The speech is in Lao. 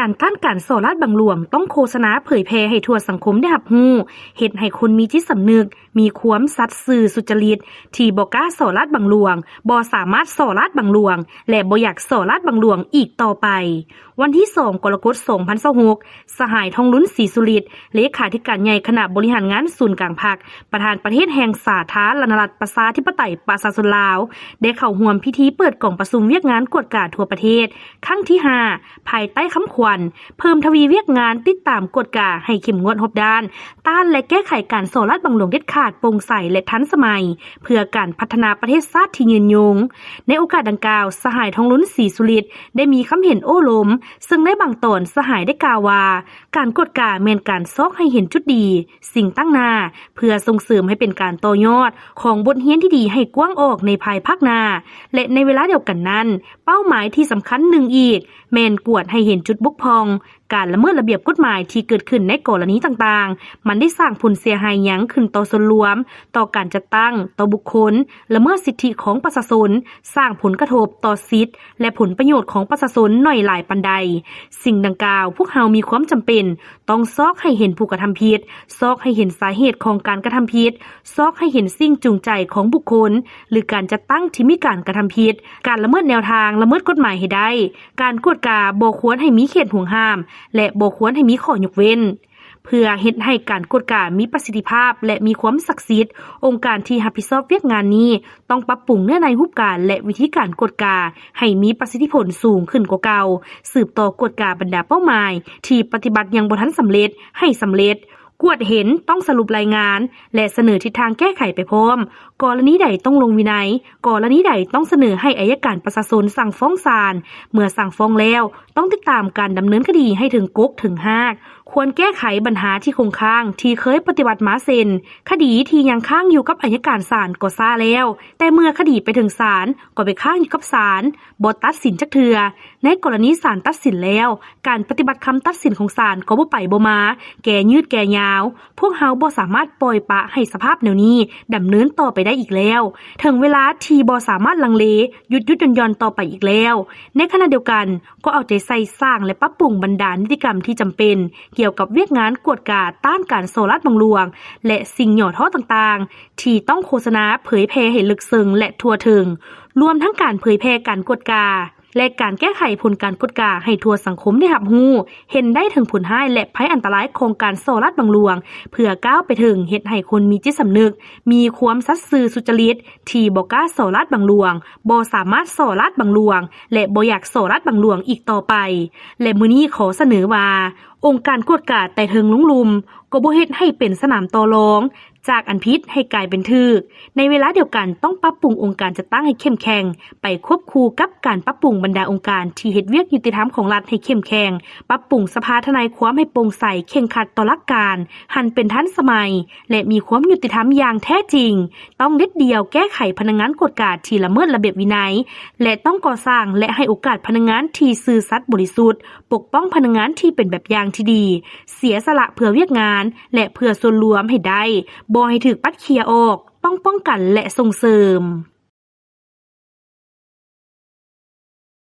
ການຕ້ານການສໍ້ລາດບັງຫຼວງ ຕ້ອງໂຄສະນາເຜີຍແຜ່ໃຫ້ທົ່ວສັງຄົມໄດ້ຮັບຮູ້, ເຮັດໃຫ້ຄົນມີຈິດສຳນຶກ, ມີຄວາມສັດຊື່ສຸດຈະລິດ ທີ່ບໍ່ກ້າສໍ້ລາດບັງຫຼວງ, ບໍ່ສາມາດສໍ້ລາດບັງຫຼວງ ແລະ ບໍ່ຢາກສໍ້ລາດບັງຫຼວງອີກຕໍ່ໄປ. ວັນທີສອງ ກໍລະກົດ ສອງພັນຊາວຫົກ, ສະຫາຍ ທອງລຸນ ສີສຸລິດ ເລຂາທິການໃຫຍ່ຄະນະບໍລິຫານງານສູນກາງພັກ, ປະທານປະເທດແຫ່ງສາທາລະນະລັດ ປະຊາທິປະໄຕ ປະຊາຊົນລາວ ໄດ້ເຂົ້າຮ່ວມພິທີເປີດກອງປະຊຸມວຽກງານກວດກາທົ່ວປະເທດ ຄັ້ງທີຫ້າ ພາຍໃຕ້ຄຳຂວັນ ເພີ່ມທະວີວຽກງານຕິດຕາມກວດກາໃຫ້ເຂັ້ມງວດຮອບດ້ານ, ຕ້ານ ແລະ ແກ້ໄຂການສໍ້ລາດບັງຫຼວງເດັດຂາດ, ໂປ່ງໃສ ແລະ ທັນສະໄໝ ເພື່ອການພັດທະນາປະເທດຊາດທີ່ຍືນຍົງ. ໃນໂອກາດດັ່ງກ່າວ, ສະຫາຍ ທອງລຸນ ສີສຸລິດ ໄດ້ມີຄຳເຫັນໂອ້ລົມ, ເຊິ່ງໃນບາງຕອນສະຫາຍໄດ້ກ່າວວ່າ ການກວດກາແມ່ນການຊອກໃຫ້ເຫັນຈຸດດີ, ສິ່ງຕັ້ງໜ້າ ເພື່ອສົ່ງເສີມໃຫ້ເປັນການຕໍ່ຍອດຂອງບົດຮຽນທີ່ດີໃຫ້ກວ້າງອອກໃນພາຍພາກໜ້າ ແລະ ໃນເວລາດຽວກັນນັ້ນ, ເປົ້າໝາຍທີ່ສຳຄັນໜຶ່ງອີກ ແມ່ນກວດໃຫ້ເຫັນຈຸດບົກຜ່ອງ, ການລະເມີດລະບຽບກົດໝາຍທີ່ເກີດຂຶ້ນໃນກໍລະນີຕ່າງໆ, ມັນໄດ້ສ້າງຜົນເສຍຫາຍຫຍັງຂຶ້ນຕໍ່ສ່ວນລວມ, ຕໍ່ການຈັດຕັ້ງ, ຕໍ່ບຸກຄົນ, ລະເມີດສິດທິຂອງປະຊາຊົນ, ສ້າງຜົນກະທົບຕໍ່ສິດ ແລະ ຜົນປະໂຫຍດຂອງປະຊາຊົນໜ້ອຍຫຼາຍປານໃດ. ສິ່ງດັ່ງກ່າວ, ພວກເຮົາມີຄວາມຈຳເປັນຕ້ອງຊອກໃຫ້ເຫັນຜູ້ກະທຳຜິດ, ຊອກໃຫ້ເຫັນສາເຫດຂອງການກະທຳຜິດ, ຊອກໃຫ້ເຫັນສິ່ງຈູງໃຈຂອງບຸກຄົນ ຫຼື ການຈັດຕັ້ງທີ່ມີການກະທຳຜິດ, ການລະເມີດແນວທາງ, ລະເມີດກົດໝາຍໃຫ້ໄດ້. ການກວດກາບໍ່ຄວນໃຫ້ມີເຂດຫວງຫ້າມ ແລະ ບໍ່ຄວນໃຫ້ມີຂໍ້ຍົກເວັ້ນ. ເພື່ອເຮັດໃຫ້ການກວດກາມີປະສິດທິພາບ ແລະ ມີຄວາມສັກສິດ, ອົງການທີ່ຮັບຜິດຊອບວຽກງານນີ້ ຕ້ອງປັບປຸງເນື້ອໃນຮູບການ ແລະ ວິທີການກວດກາໃຫ້ມີປະສິດທິຜົນສູງຂຶ້ນກວ່າເກົ່າ, ສືບຕໍ່ກວດກາບັນດາເປົ້າໝາຍທີ່ປະຕິບັດຍັງບໍ່ທັນສຳເລັດໃຫ້ສຳເລັດ, ກວດເຫັນຕ້ອງສະຫຼຸບລາຍງານ ແລະ ສະເໜີທິດທາງແກ້ໄຂໄປພ້ອມ. ກໍລະນີໃດຕ້ອງລົງວິໄນ, ກໍລະນີໃດຕ້ອງສະເໜີໃຫ້ອັຍການປະຊາຊົນສັ່ງຟ້ອງສານ, ເມື່ອສັ່ງຟ້ອງແລ້ວ ຕ້ອງຕິດຕາມການດຳເນີນຄະດີໃຫ້ເຖິງກົກເຖິງຮາກ. ຄວນແກ້ໄຂບັນຫາທີ່ຄົງຄ້າງທີ່ເຄີຍປະຕິບັດມາ ເຊັ່ນ ຄະດີທີ່ຍັງຄ້າງຢູ່ກັບອັຍການສານກໍຊ້າແລ້ວ, ແຕ່ເມື່ອຄະດີໄປເຖິງສານກໍໄປຄ້າງຢູ່ກັບສານ, ບໍ່ຕັດສິນຈັກເທື່ອ. ໃນກໍລະນີສານຕັດສິນແລ້ວ, ການປະຕິບັດຄຳຕັດສິນຂອງສານກໍບໍ່ໄປບໍ່ມາ, ແກ່ຍືດແກ່ຍາວ. ພວກເຮົາບໍ່ສາມາດປ່ອຍປະໃຫ້ສະພາບແນວນີ້ດຳເນີນຕໍ່ໄປໄດ້ອີກແລ້ວ. ເຖິງເວລາທີ່ບໍ່ສາມາດລັງເລ, ຢຸດໆຢ່ອນໆຕໍ່ໄປອີກແລ້ວ. ໃນຂະນະດຽວກັນ, ກໍເອົາໃຈໃສ່ສ້າງ ແລະ ປັບປຸງບັນດານິຕິກຳທີ່ຈຳເປັນ ກ່ຽວກັບວຽກງານກວດກາຕ້ານການສໍ້ລາດບັງຫຼວງ ແລະ ສິ່ງຫຍໍ້ທໍ້ຕ່າງໆ ທີ່ຕ້ອງໂຄສະນາເຜີຍແຜ່ໃຫ້ເລິກເຊິ່ງ ແລະ ທົ່ວເຖິງ, ລວມທັງການເຜີຍແຜ່ການກວດກາ ແລະ ການແກ້ໄຂຜົນການກວດກາໃຫ້ທົ່ວສັງຄົມໄດ້ຮັບຮູ້, ເຫັນໄດ້ເຖິງຜົນຮ້າຍ ແລະ ໄພອັນຕະລາຍຂອງການສໍ້ລາດບັງຫຼວງ, ເພື່ອກ້າວໄປເຖິງເຮັດໃຫ້ຄົນມີຈິດສຳນຶກ, ມີຄວາມສັດຊື່ສຸດຈະລິດ ທີ່ບໍ່ກ້າສໍ້ລາດບັງຫຼວງ, ບໍ່ສາມາດສໍ້ລາດບັງຫຼວງ ແລະ ບໍ່ຢາກສໍ້ລາດບັງຫຼວງອີກຕໍ່ໄປ. ແລະ ມື້ນີ້ຂໍສະເໜີວ່າ ອົງການກວດກາແຕ່ເທິງລົງລຸ່ມ ກໍບໍ່ເຮັດໃຫ້ເປັນສະໜາມຕໍ່ລອງ, ຈາກອັນຜິດໃຫ້ກາຍເປັນຖືກ. ໃນເວລາດຽວກັນ ຕ້ອງປັບປຸງອົງການຈັດຕັ້ງໃຫ້ເຂັ້ມແຂງ, ໄປຄວບຄູ່ກັບການປັບປຸງບັນດາອົງການທີ່ເຮັດວຽກຍຸຕິທຳຂອງລັດໃຫ້ເຂັ້ມແຂງ, ປັບປຸງສະພາທະນາຍຄວາມໃຫ້ໂປ່ງໃສ, ເຄັ່ງຄັດຕໍ່ຫຼັກການ, ຫັນເປັນທັນສະໄໝ ແລະ ມີຄວາມຍຸຕິທຳຢ່າງແທ້ຈິງ. ຕ້ອງເດັດດ່ຽວແກ້ໄຂພະນັກງານກວດກາທີ່ລະເມີດລະບຽບວິໄນ ແລະ ຕ້ອງກໍ່ສ້າງ ແລະ ໃຫ້ໂອກາດພະນັກງານທີ່ຊື່ສັດບໍລິສຸດ, ປົກປ້ອງພະນັກງານທີ່ເປັນແບບຢ່າງທີ່ດີ, ເສຍສະຫຼະເພື່ອວຽກງານ ແລະ ເພື່ອສ່ວນລວມໃຫ້ໄດ້, ບໍ່ໃຫ້ຖືກປັດເຂ່ຍອອກ, ຕ້ອງປ້ອງກັນ ແລະ ສົ່ງເສີມ.